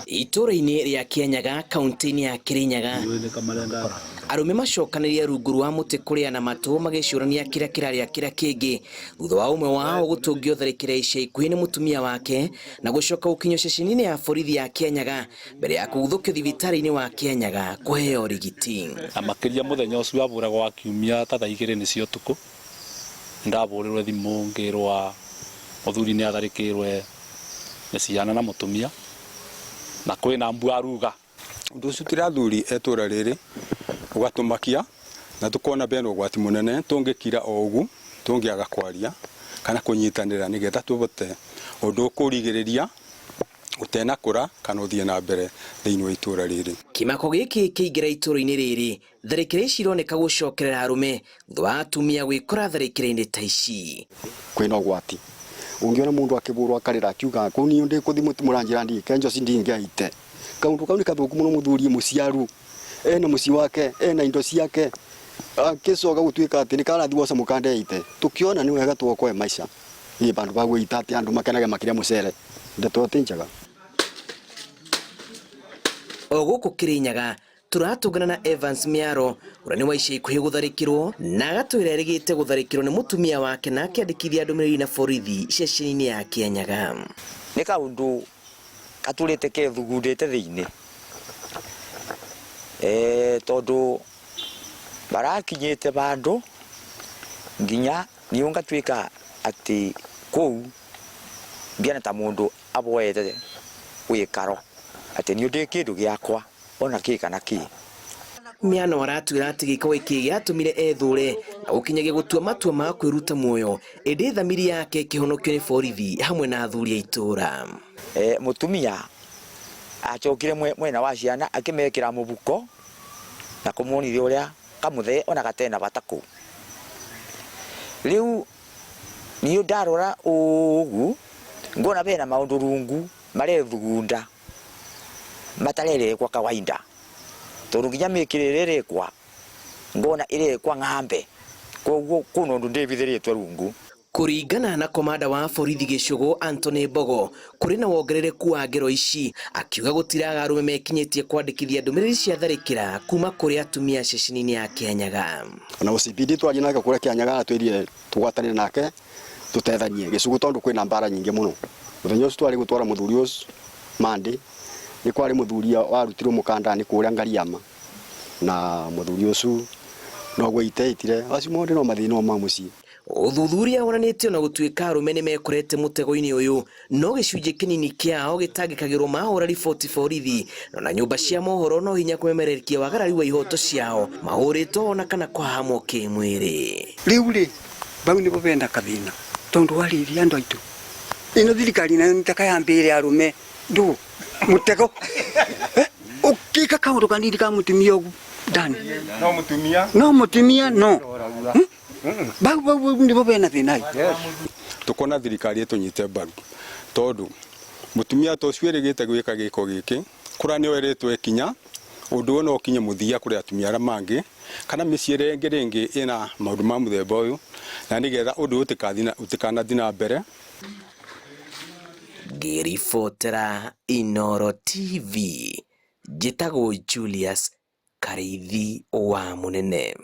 Itũũra-inĩ rĩa Kianyaga kaunti-inĩ ya Kirinyaga, arũme macokanĩrĩire rungu rwa mũtĩ kũrĩana matũ magĩcũrania kĩrĩa kĩrarĩa kĩrĩa kĩngĩ, thutha wa ũmwe wao gũtũngio tharĩkĩra ica ikuhĩ nĩ mũtumia wake na gũcoka gũkinyio ceceni-inĩ ya borithi ya Kianyaga mbere ya kũguthũkio thibitarĩ-inĩ wa Kianyaga kũheo ũrigiti. Na makĩria mũthenya ũcio wabũragwo wa kiumia ta thaa igĩrĩ nĩcio ũtukũ, nĩndabũrĩrwe thimũ ngĩrwa mũthuri nĩ atharĩkĩrwe nĩ ciana na mũtumia na kwĩna mbua aruga. Ũndũ ũcio tũrĩ athuri a itũra rĩrĩ ũgatũmakia na tũkona bena ũgwati mũnene tũngĩkira o ũgu tũngĩaga kwaria kana kũnyitanĩra nĩgetha tũbote ũndũ ũkũrigĩrĩria ũtenakũra kana ũthiĩ na mbere thĩinĩ wa itũra rĩrĩ. Kĩmako gĩkĩ kĩingĩra itũũra-inĩ rĩrĩ, tharĩkĩra ici ironeka gũcokerera arũme thutha wa atumia gwĩkora tharĩkĩra-inĩ ta ici. Kwĩna ũgwati ũngĩona mũndũ akĩbũrwo akarĩra akiuga kũu niĩ ndĩ kũthi mũranjĩra ndike njoci ndingĩaite kaũndũ kau nĩ kathũku mũno. Mũthuri mũciaru ena mũciĩ wake, ena indo ciake, akĩcoka gũtuĩka atĩ nĩ karathi woca mũkanda ite. Tũkĩona nĩ wega tuokoe maica ĩ bandũ ba gwĩita atĩ andũ makenage makĩrĩa mũcere, ndeto ti njega. O gũkũ Kirinyaga tũratũngana na Evans Miaro, ũrĩa nĩ wa ica ikuhĩ gũtharĩkĩrwo na agatwĩra erĩgĩte gũtharĩkĩrwo nĩ mũtumia wake na akĩandĩkithia ndũmĩrĩri na borithi ceceni-inĩ ya Kianyaga. Nĩ kaũndũ katũrĩte kethugundĩte thĩinĩ, tondũ barakinyĩte bandũ nginya niũ ngatuĩka atĩ kũu mbiana ta mũndũ aboete wĩkaro atĩ niũ ndĩ kĩndũ gĩakwa ona kĩ kana kĩ. Miano aratwĩra atĩ gĩko gĩkĩ gĩatũmire ethũre na gũkinyagia gũtua matua ma kwĩruta muoyo, ĩndĩ thamiri yake ĩkĩhonokio nĩ borithi hamwe na athuri a itũũra. Mũtumia acokire mwena wa ciana akĩmekĩra mũbuko na kũmonithia ũrĩa kamũthee ona gatena bata kũu. Rĩu niĩ ndarora ũguo ngona bena maũndũ rungu marethugunda matarerekwa kawaida, tondũ nginya mĩkĩre ĩrĩa ĩrekwa ngona ĩrekwa ng'ambe, koguo kwĩna ũndũ ndĩbithĩrĩtwe rungu. Kũringana na komanda wa borithi Gĩcũgũ Anthony Mbogo, kũrĩ na wongerereku wa ngero ici, akiuga gũtiraga arũme mekinyĩtie kwandĩkithia ndũmĩrĩri cia tharĩkĩra kuma kũrĩ atumia ceceni-inĩ ya Kianyaga. Ona OCPD twaria nake kũrĩa Kianyaga atwĩrire tũgwatanĩre nake tũtethanie gĩcũgũ tondũ kwĩna mbara nyingĩ mũno. Mũthenya ũcio twarĩ gũtwara mũthuri ũcio Mandi, nĩ kwarĩ mũthuri warutirwo mũkanda-inĩ kũrĩa Ngariama, na mũthuri ũcio noguo iteitire acio mothe no mathĩna ma mũciĩ. Ũthuthuria wonanĩtie ona gũtuĩka arũme nĩ mekorete mũtego-inĩ ũyũ, no gĩcunjĩ kĩnini kĩao gĩtangĩkagĩrwo mahũra riboti borithi na nyũmba cia mohoro no hinya kũmemerekia wagarari wa ihoto ciao mahũrĩtwo ona kana kũhahamwo kĩmwĩrĩ. Rĩu rĩ bau nĩbo bena kathĩna tondũ warĩria andũ aitũ ĩno thirikari nayo nĩtakayambĩre arũme ndũ mũtego ũkĩka kaũndũ kanini ka mũtumia ũguo ndani. No mũtumia. No mũtumia no bau bau nĩbo bena thĩna. Tukona thirikari ĩtũnyite mbaru tondũ mũtumia ta ũcio ĩrĩgĩte gwĩka gĩko gĩkĩ kũrĩa nĩo ĩrĩtwo ĩkinya ũndũ ũyũ no ũkinye mũthia kũrĩ atumia arĩa mangĩ kana mĩciĩ ĩrĩa ĩngĩ rĩngĩ ĩna maũndũ ma mũthemba ũyũ, na nĩgetha ũndũ ũyũ ũtikanathiĩ na mbere. Ngĩribotera Inooro TV, njĩtagwo Julius Karĩithi wa Mũnene.